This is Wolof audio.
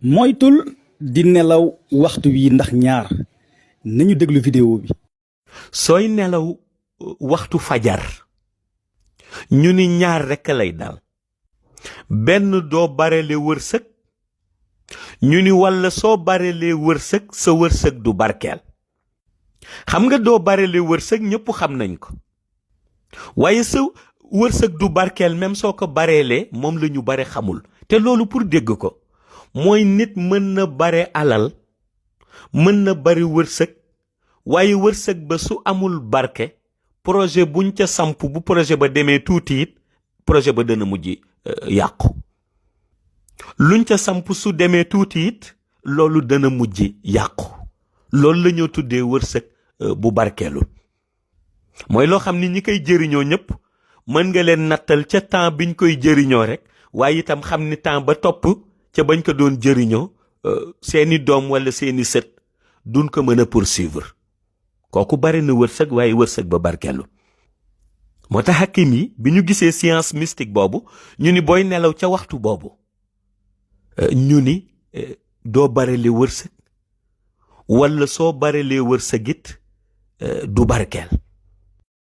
moytul di nelaw waxtu wi ndax ñaar nañu déglu vidéo bi. sooy nelaw waxtu fajar ñu ni ñaar rekk lay dal. benn doo barele wërsëg ñu ni walla soo barelee wërsëg sa wërsëg du barkeel. xam nga doo barele wërsëg ñëpp xam nañ ko waaye sa wërsëg du barkeel même soo ko bareelee moom la ñu bare xamul. te loolu pour dégg ko mooy nit mën na bare alal mën na bari wërsëg waaye wërsëg ba su amul barke projet buñ ca samp bu projet ba demee tuuti it projet ba dana mujj yàqu. luñ ca samp su demee tuuti it loolu dana mujj yàqu. loolu la ñoo tuddee wërsëg bu barkeelul. mooy loo xam ni ñi koy jëriñoo ñëpp mën nga leen nattal ca temps biñ koy jëriñoo rek waaye itam xam ni temps ba topp ca bañ ko doon jëriñoo seeni doom walla seeni sët duñ ko mën a poursuivre. kooku bari na wërsëg waaye wërsëg ba barkeelul. moo tax hakim yi bi ñu gisee science mystique boobu ñu ni booy nelaw ca waxtu boobu ñu ni doo barele wërsëg walla soo barelee wërsëg it du barkeel.